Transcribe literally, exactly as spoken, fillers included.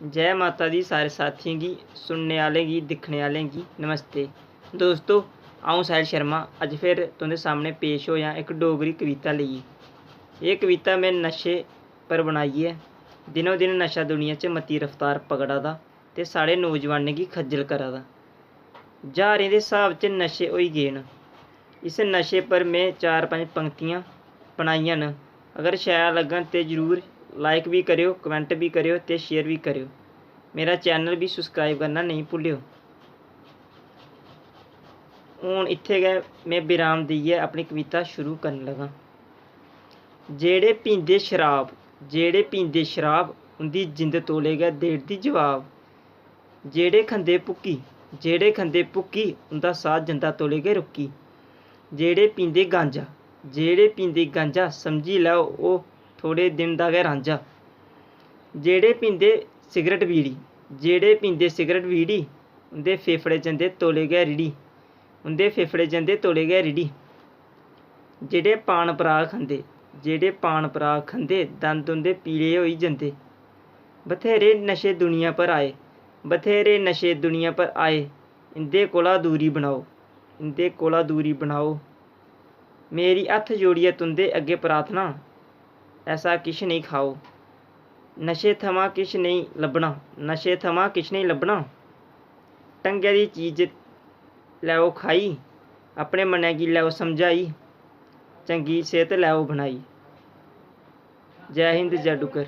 जै माता दी सारे साथियें गी, सुनने आह्लें गी, दिक्खने आह्लें गी नमस्ते। दोस्तो, अ'ऊं साहिल शर्मा अज्ज फिर तुं'दे सामनै पेश होएआ इक डोगरी कविता लेइयै। एह् कविता में नशे पर बनाई ऐ। दिनो दिन नशा दुनिया च मती रफ्तार पकड़ा दा ते साढ़े नौजवानें गी खज्जल करा दा। ज्हारें दे स्हाब च नशे होई गे न। इस नशे पर में चार पंज पंक्तियां बनाइयां न। अगर शैल लग्गन ते जरूर like बी करेओ, comment बी करेओ ते share बी करेओ। मेरा channel बी subscribe करना नेईं भुल्लेओ। हून इत्थै गै में विराम देइयै अपनी कविता शुरू करन लगा। जेह्ड़े पींदे शराब, जेह्ड़े पींदे शराब, उं'दी जिंद तौले गै देड़दी जवाब। जेह्ड़े खंदे भुक्की, जेह्ड़े खंदे भुक्की, उं'दा साह् जंदा तौले गै रुक्की। जेह्ड़े पींदे गांजा, जेह्ड़े पींदे गांजा, समझी लैओ ओह् थोह्ड़े दिन दा गै रांझा। जेह्ड़े पींदे सिगरट बीड़ी, जेह्ड़े पींदे सिगरट बीड़ी, उं'दे फेफड़े जंदे तौले गै रिड़ी, उं'दे फेफड़े जंदे तौले गै रिड़ी। जेह्ड़े पान पराग खंदे, जेह्ड़े पान पराग खंदे, दंद उं'दे पीले होई जंदे। बथेरे नशे दुनिया पर आए, बथेरे नशे दुनिया पर आए, इं'दे कोला दूरी बनाओ, इं'दे कोला दूरी बनाओ। मेरी हत्थ जोड़ियै तुं'दे अग्गें प्रार्थना, ऐसा किश नेईं खाओ। नशे थमां किश नेईं लब्भना, नशे थमां किश नेईं लब्भना। ढंगै दी चीज लैओ खाई, अपने मनै गी लैओ समझाई, चंगी सेह्त लैओ बनाई। जै हिंद, जै डुग्गर।